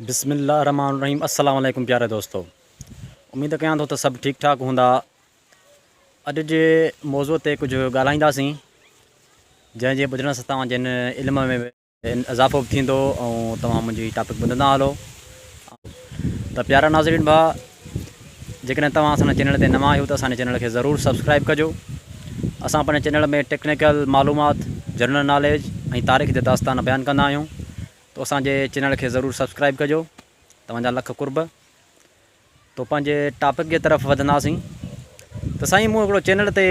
بسم الله الرحمن الرحيم السلام عليڪم پيارا دوستو اميد ڪيان ٿو ته سڀ ٺيڪ ٺاڪ هوندا اڄ جي موضوع تي ڪجهه ڳالهائينداسين جنهن جي ٻڌڻ سان توهان جن علم ۾ اضافو به ٿيندو ۽ توهان منهنجي ٽاپڪ ٻڌندا هلو ته پيارا ناظرين ڀاء جيڪڏهن توهان اسان جي چينل تي نوان آهيو ته اسان جي چينل کي ضرور سبسڪرائب ڪجو اسان پنهنجي چينل ۾ ٽيڪنيڪل معلومات جنرل ناليج ۽ تاريخ جا داستان بيان ڪندا آهيون تو اسان جي چينل کي ضرور سبسڪرائب ڪجو توهان جا لک قرب تو پنهنجي ٽاپڪ جي طرف وڌنداسين ته سائين مون هڪڙو چينل تي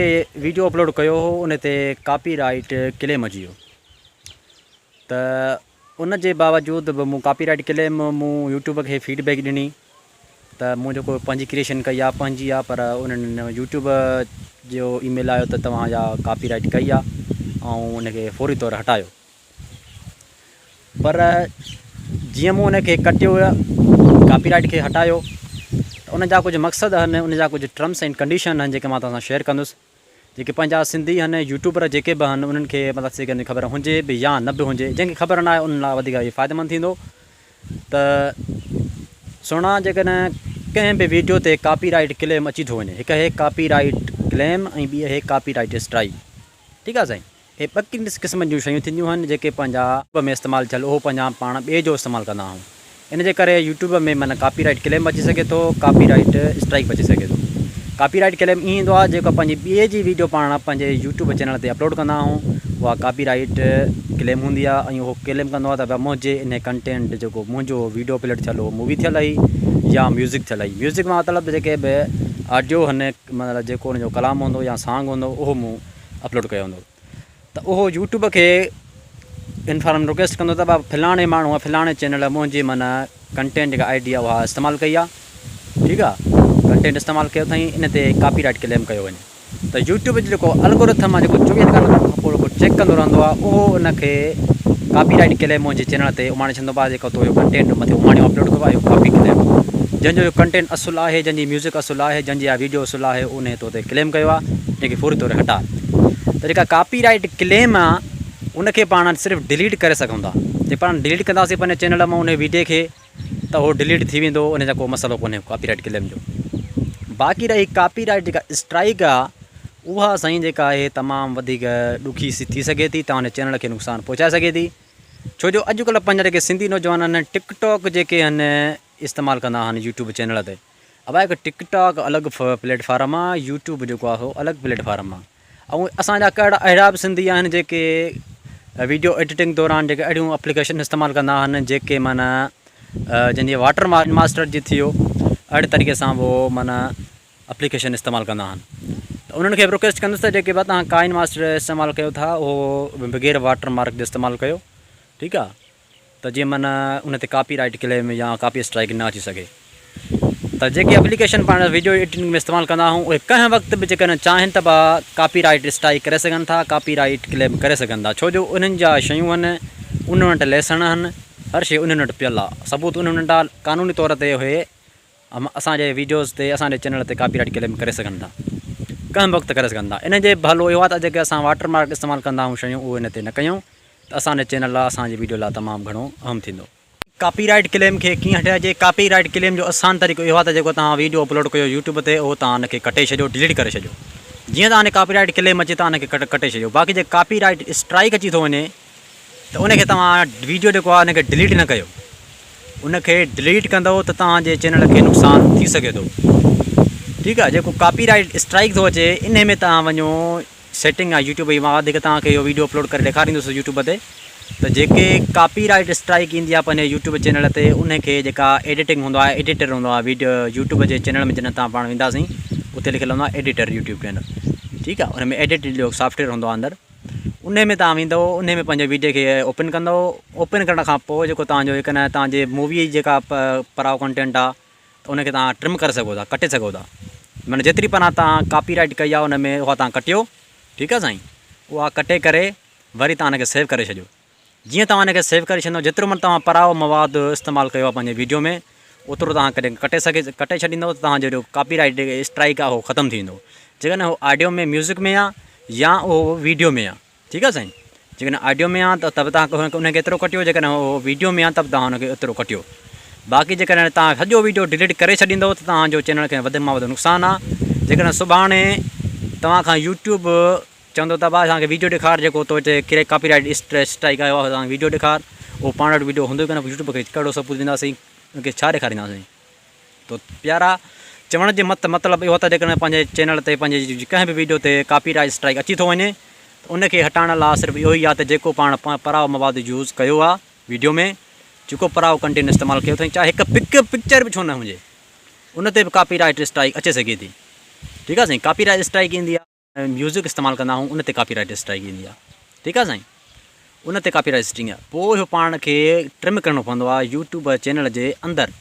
ويڊيو اپلوڊ ڪيو هو ان تي ڪاپي رائيٽ ڪليم اچي ويو ته ان جي باوجود به مون ڪاپي رائيٽ ڪليم مون يوٽيوب کي فيڊ بيڪ ڏني ته مون جيڪو پنهنجي ڪريئيشن ڪئي آهي پنهنجي آهي پر انهن يوٽيوب جو اي ميل آيو ته توهان جا ڪاپي رائيٽ ڪئي آهي ۽ ان کي فوري طور هٽايو پر جيئن مون ان کي ڪٽيو ڪاپي رائيٽ کي هٽايو ته ان جا ڪجهه مقصد آهن ان جا ڪجهه ٽرمس ۽ ڪنڊيشن آهن جيڪي مان توهان سان شيئر ڪندس جيڪي پنهنجا سنڌي آهن يوٽيوبر جيڪي به آهن انهن کي مطلب سي خبر هجي به يا نه به هجي جنهن کي خبر نه آهي انهن لاء وڌيڪ اهو فائديمند ٿيندو ته سهڻا جيڪڏهن ڪنهن به ويڊيو تي ڪاپي رائيٽ ڪليم اچي ٿو وڃي هڪ آهي ڪاپي رائيٽ ڪليم ۽ ٻي آهي ڪاپي رائيٽ اسٽرائيڪ ٺيڪ آهي سائين اهي ٻه قسمن جون شيون ٿينديون آهن جيڪي پنهنجا. ۾ استعمال ٿيل اهو پنهنجا پاڻ ٻئي جو استعمال ڪندا آهيون ان جي ڪري يوٽيوب ۾ معنيٰ ڪاپي رائيٽ ڪليم اچي سگهي ٿو ڪاپي رائيٽ اسٽرائيڪ به اچي سگهي ٿو ڪاپي رائيٽ ڪليم ائين ايندو آهي جيڪو پنهنجي ٻئي جي ويڊيو پاڻ پنهنجي يوٽيوب چينل تي اپلوڊ ڪندا آهيون اها ڪاپي رائيٽ ڪليم هوندي آهي ۽ اهو ڪليم ڪندو آهي ته ڀئي منهنجي ان ڪنٽينٽ جيڪو منهنجو ويڊيو اپلوڊ ٿيل اهو مووي ٿيل آهي يا ميوزڪ ٿيل آهي ميوزڪ مطلب جيڪي به آڊيو هن مطلب جيڪو ان جو ڪلام هوندو يا سانگ هوندو اهو مون اپلوڊ ڪيو هوندو ته اهو يوٽيوب کي انفارم رڪويسٽ ڪندو ته بابا فلاڻي ماڻهو فلاڻي چينل منهنجي معنيٰ ڪنٽينٽ جيڪا I D آهي اها استعمال ڪئي آهي ٺيڪ آهي ڪنٽينٽ استعمال ڪيو اٿائين ان تي ڪاپي رائٽ ڪليم ڪيو وڃي ته يوٽيوب جو جيڪو الگورٿم آهي جيڪو چوويهن ڪلاڪن کان پوء چيڪ ڪندو رهندو آهي اهو ان کي ڪاپي رائٽ ڪليم منهنجي چينل تي اماڻي ڇڏندو آهي جيڪو تو اهو ڪنٽينٽ مٿي اماڻيو اپلوڊ ڪيو آهي اهو ڪاپي ڪليم جنهن جو ڪنٽينٽ اصل آهي جنهن جي ميوزڪ اصل آهي جنهن جي اها ويڊيو اصل آهي انهي تو تي ڪليم ڪيو آهي ان کي فوري طور هٽاء ته جيڪا ڪاپي رائيٽ ڪليم آ ان کي پاڻ صرف ڊليٽ ڪري سگهون ٿا جي پاڻ ڊليٽ ڪنداسين پنهنجي چينل مان انهي ويڊيو کي ته اهو ڊليٽ ٿي ويندو ان جا ڪو مسئلو ڪونهي ڪاپي رائيٽ ڪليم جو باقي رهي ڪاپي رائيٽ جيڪا اسٽرائيڪ آ اها سائين جيڪا آهي تمام وڌيڪ ڏکي ٿي سگهي ٿي توهان جي چينل کي نقصان پهچائي سگهي ٿي ڇو جو اڄ ڪلهه پنهنجا جيڪي سنڌي نوجوان آهن ٽڪ ٽاڪ جيڪي آهن استعمال ڪندا آهن يوٽيوب چينل تي ابا هڪ ٽڪ ٽاڪ الڳ پليٽ فارم آ يوٽيوب جيڪو آ سو الڳ پليٽ فارم آ ۽ اسان جا ڪهڙا اهڙا به سنڌي آهن جيڪي ويڊيو ايڊيٽنگ دوران جيڪي اهڙيون اپليڪيشن استعمال ڪندا آهن جيڪي معنيٰ جنهن جي واٽر مارڪ ماسٽر جي ٿيو اهڙي طريقي سان اهو معنيٰ اپليڪيشن استعمال ڪندا آهن ته انهن کي به رڪويسٽ ڪندس ته جيڪي به توهان ڪائن ماسٽر استعمال ڪيو ٿا اهو بغير واٽر مارڪ جي استعمال ڪيو ٺيڪ آ ته جيئن معنيٰ ان تي ڪاپي رائيٽ ڪليم يا ڪاپي اسٽرائيڪ نه اچي سگهي ته جيڪي اپليڪيشن پاڻ ويڊيو ايڊيٽنگ ۾ استعمال ڪندا آهيون اهي ڪنهن وقت به جيڪڏهن چاهين ته به ڪاپي رائيٽ اسٽرائيڪ ڪري سگهن ٿا ڪاپي رائيٽ ڪليم ڪري سگهن ٿا ڇو جو انهن جا شيون آهن انهن وٽ ليسن آهن هر شي انهن وٽ پيل آهي ثبوت انهن وٽ آهي قانوني طور تي اهي اسان جي ويڊيوز تي اسان جي چينل تي ڪاپي رائيٽ ڪليم ڪري سگهن ٿا ڪنهن به وقت ڪري سگهن ٿا ان جي ڀلو اهو آهي ته جيڪي اسان واٽر مارڪ استعمال ڪندا آهيون شيون اهي ان تي نه ڪيون ته اسان جي چينل لاء اسان جي ويڊيو لاء تمام گهڻو اهم ٿيندو. ڪاپي رائيٽ ڪليم کي ڪيئن هٽائجي؟ ڪاپي رائيٽ ڪليم جو آسان طريقو اهو آهي ته جيڪو توهان ويڊيو اپلوڊ ڪيو يوٽيوب تي اهو توهان ان کي ڪٽي ڇڏيو ڊليٽ ڪري ڇڏيو جيئن توهان کي ڪاپي رائيٽ ڪليم اچي توهان ان کي ڪٽي ڇڏيو باقي جي ڪاپي رائيٽ اسٽرائيڪ اچي ٿو وڃي ته ان کي توهان ويڊيو جيڪو آهي ان کي ڊليٽ نه ڪيو ان کي ڊليٽ ڪندو ته توهان جي چينل کي نقصان ٿي سگهي ٿو ٺيڪ آهي جيڪو ڪاپي رائيٽ اسٽرائيڪ ٿو اچي انهي ۾ توهان وڃو سيٽنگ آهي يوٽيوب جي مان وڌيڪ توهان کي اهو ويڊيو اپلوڊ ڪري ڏيکاريندس يوٽيوب تي ته جيڪي ڪاپي رائيٽ اسٽرائيڪ ايندي آهي پنهنجي يوٽيوب چينل تي انهي کي جيڪا ايڊيٽنگ هوندو آهي ايڊيٽر هوندو آهي ويڊيو يوٽيوب جي چينل ۾ جڏهن توهان پاڻ وينداسين اتي لکيل هوندو آهي ايڊيٽر يوٽيوب چينل ٺيڪ آهي ان ۾ ايڊيٽ جو سافٽويئر هوندو آهي اندر انهي ۾ توهان ويندؤ انهي ۾ پنهنجي ويڊيو کي اوپن ڪندؤ اوپن ڪرڻ کان پوء جيڪو توهان جو هڪ نه توهان جي مووي جي جيڪا پراء ڪنٽينٽ آ ته ان کي توهان ٽرم ڪري سگهو ٿا ڪٽي سگهو ٿا معنيٰ جيتري پنا توهان ڪاپي رائيٽ ڪئي آ ان ۾ اها توهان ڪٽيو ٺيڪ آ سائين اها ڪٽي ڪري وري توهان ان کي سيو ڪري ڇڏيو جيئن توهان ان کي سيو ڪري ڇڏيندو جيترو معنيٰ توهان پراء مواد استعمال ڪيو آ پنهنجي ويڊيو ۾ اوترو توهان ڪڏهن ڪٽي سگهي ڪٽي ڇڏيندو ته توهان جو جيڪو ڪاپي رائيٽ اسٽرائيڪ آ اهو ختم ٿي ويندو جيڪڏهن اهو آڊيو ۾ ميوزڪ ۾ آ يا اهو ويڊيو ۾ آ ٺيڪ آ سائين جيڪڏهن آڊيو ۾ آ ته به توهان ان کي ايترو ڪٽيو جيڪڏهن اهو ويڊيو ۾ آ ته به توهان ان کي ايترو ڪٽيو باقي جيڪڏهن توهان سڄو ويڊيو ڊليٽ ڪري ڇڏيندو ته توهان جو چينل کي وڌ مان وڌ نقصان آ جيڪڏهن سڀاڻي توهان کان يوٽيوب چوندو ته ڀاء اسان کي ويڊيو ڏيکار جيڪو تو تي ڪري ڪاپي رائٽ اسٽرائيڪ آيو آ اسان کي ويڊيو ڏيکار اهو پاڻ وٽ ويڊيو هوندو ئي ڪونه يوٽيوب کي ڪهڙو ثبوت ڏينداسين ان کي ڇا ڏيکارينداسين تو پيارا چوڻ جي مت مطلب اهو ته جيڪڏهن پنهنجي چينل تي پنهنجي ڪنهن به ويڊيو تي ڪاپي رائٽ اسٽرائيڪ اچي ٿو وڃي ته ان کي هٽائڻ لاء صرف اهو ئي آ ته جيڪو پاڻ پرايو مواد يوز ڪيو آ ويڊيو ۾ جيڪو پرايو ڪنٽينٽ استعمال ڪيو اٿئي چاهي هڪ پڪ پڪچر به ڇو نه هجي ان تي به ڪاپي رائٽ اسٽرائيڪ اچي سگهي ٿي ٺيڪ آهي سائين ڪاپي رائٽ اسٽرائيڪ ايندي آهي ميوزڪ استعمال ڪندا آهيون ان تي ڪاپي رائٽ اسٽرائيڪ ايندي آهي ٺيڪ آهي سائين ان تي ڪاپي رائٽ اسٽرائيڪ آهي پوء اهو پاڻ کي ٽرم ڪرڻو پوندو آهي يوٽيوب چينل جي اندر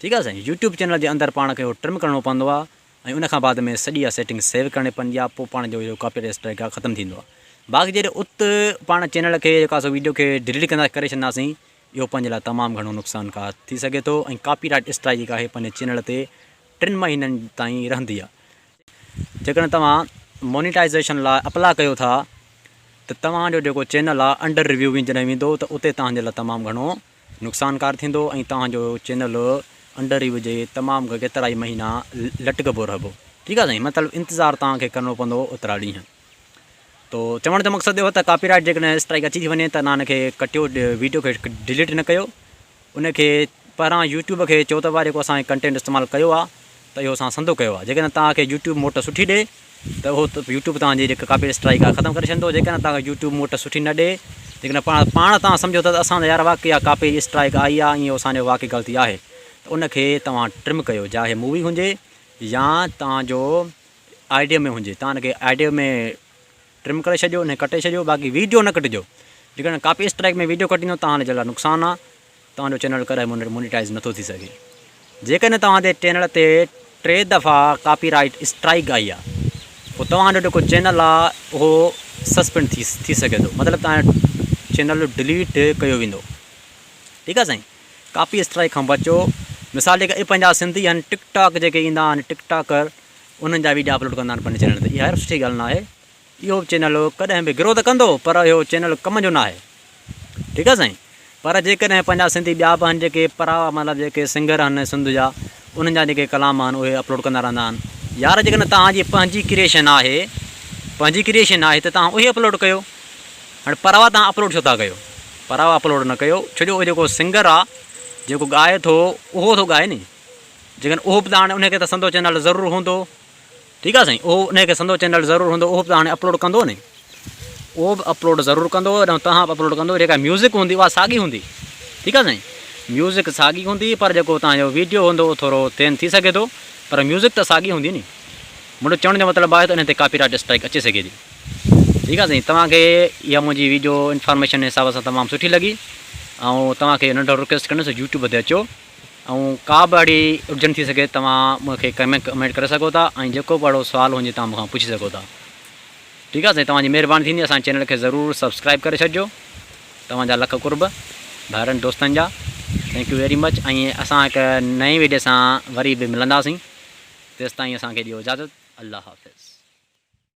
ٺيڪ آهي سائين يوٽيوب چينل جي اندر پاڻ کي اهو ٽرم ڪرڻو پوندو آهي ۽ ان کان بعد ۾ سڄي اها سيٽنگ سيو ڪرڻي پوندي آهي پوء پاڻ جو اهو ڪاپي رائٽ اسٽرائيڪ آهي ختم ٿيندو آهي باقي جڏهن ات پاڻ چينل کي جيڪا سو ويڊيو کي ڊليٽ ڪندا ڪري ڇڏنداسين اهو پنهنجي لاء تمام گهڻو نقصان ڪار ٿي سگهي ٿو ۽ ڪاپي رائٽ اسٽرائيڪ جيڪا آهي پنهنجي چينل تي ٽن مهينن تائين رهندي آهي جيڪڏهن توهان مونيٽائيزيشن لاء اپلاء ڪيو ٿا ته توهان جو جيڪو چينل آهي انڊر ريويو ۾ جڏهن ويندو ته اتي توهان جي لاء تمام گهڻو نقصانڪار ٿيندو ۽ توهان جو چينل انڊر ريويو جي تمام ڪيترائي مهينا لٽڪبو رهبو ٺيڪ آهي سائين مطلب انتظار توهان کي ڪرڻو پوندو اوترا ڏينهن تو چوڻ جو مقصد اهو ته ڪاپي رائٽ جيڪڏهن اسٽرائيڪ اچي ٿي وڃي ته ان کي ڪٽيو ويڊيو کي ڊليٽ نه ڪيو ان کي پهران يوٽيوب کي چئو ته جيڪو اسان ڪنٽينٽ استعمال ڪيو آهي ته اهو اسان سندو ڪيو آهي جيڪڏهن توهان کي يوٽيوب موٽ سٺي ڏي ته اهو يوٽيوب توهان جي جيڪا ڪاپي اسٽرائيڪ آهي ختم ڪري ڇڏيندو جيڪڏهن توهان کي يوٽيوب موٽ سٺي نه ڏي جيڪڏهن پاڻ پاڻ توهان سمجهو ٿا ته اسان يار واقعي اها ڪاپي اسٽرائيڪ آئي آهي ۽ اهو اسان جو واقعي غلطي آهي ته ان کي توهان ٽرم ڪيو چاهي مووي هجي يا توهان جو آڊيو ۾ هجي توهان ان کي آڊيو ۾ ٽرم ڪري ڇڏيو ان کي ڪٽي ڇڏيو باقي ويڊيو نه ڪٽجو جيڪڏهن ڪاپي اسٽرائيڪ ۾ ويڊيو ڪٽيندو توهان جي لاء نقصان آهي توهان جو چينل ڪڏهن مونيٽائيز نٿو ٿي سگهي. جيڪڏهن توهان جي چينل تي ٽي دفعا ڪاپي رائيٽ اسٽرائيڪ آئي آهي پوء توهان جو جيڪو چينل آهي اهو سسپينڊ ٿي ٿي سگهي ٿو مطلب توهان جو چينل ڊليٽ ڪيو ويندو ٺيڪ آهي سائين ڪاپي اسٽرائيڪ کان بچو مثال جيڪي اهي پنهنجا سنڌي آهن ٽڪ ٽاڪ جيڪي ايندا آهن ٽڪ ٽاڪر انهن جا ويڊيا اپلوڊ ڪندا آهن پنهنجي چينل تي اها سٺي ڳالهه ناهي اهو چينل ڪڏهن به گرو ته ڪندو پر اهو چينل ڪم جو ناهي ٺيڪ آهي سائين پر جيڪڏهن پنهنجا سنڌي ٻيا به آهن جيڪي پراوا مطلب جيڪي سنگر آهن سنڌ جا انهن جا جيڪي ڪلام آهن اهي اپلوڊ ڪندا رهندا آهن يار جيڪڏهن توهان جي پنهنجي ڪريئيشن آهي پنهنجي ڪريئيشن آهي ته توهان اهي اپلوڊ ڪيو هاڻي پراوا توهان اپلوڊ ڇو ٿا ڪيو پراوا اپلوڊ نه ڪيو ڇو جو اهو جيڪو سنگر آهي جيڪو ڳائي ٿو اهو ٿو ڳائي ني جيڪڏهن اهو به ته هاڻي ان کي ته سندو چينل ضرور هوندو ٺيڪ آ سائين اهو انهي کي سندو چينل ضرور هوندو اهو به ته هاڻي اپلوڊ ڪندو ني اهو به اپلوڊ ضرور ڪندو ۽ توهان به اپلوڊ ڪندو جيڪا ميوزڪ هوندي اها ساڳي هوندي ٺيڪ آ سائين ميوزڪ ساڳي هوندي پر جيڪو توهان جو ويڊيو هوندو اهو ٿورو چينج ٿي سگهي ٿو پر ميوزڪ ته ساڳي هوندي ني منهنجو چوڻ جو مطلب آهي ته انهي تي ڪاپي رائٽ اسٽرائيڪ اچي سگهي ٿي ٺيڪ آ سائين توهان کي اها منهنجي ويڊيو انفارميشن حساب سان تمام سٺي لڳي ۽ توهان کي ننڍو رڪويسٽ ڪندس يوٽيوب تي اچو ۽ ڪا به اهڙي اڙجن ٿي سگهي توهان مون کي ڪمينٽ ڪري سگهو ٿا ۽ جيڪو به اهڙو سوال هجي توهان مون کان پڇي سگهو ٿا ٺيڪ آهي سائين توهان جي مهرباني ٿيندي اسان جي چينل کي ضرور سبسڪرائب ڪري ڇڏجو توهان جا لک قرب ڀائرن دوستن جا thank you very much ۽ اسان هڪ نئين ويڊيو سان وري به ملنداسين تيستائين اسان کي ڏيو اجازت الله حافظ.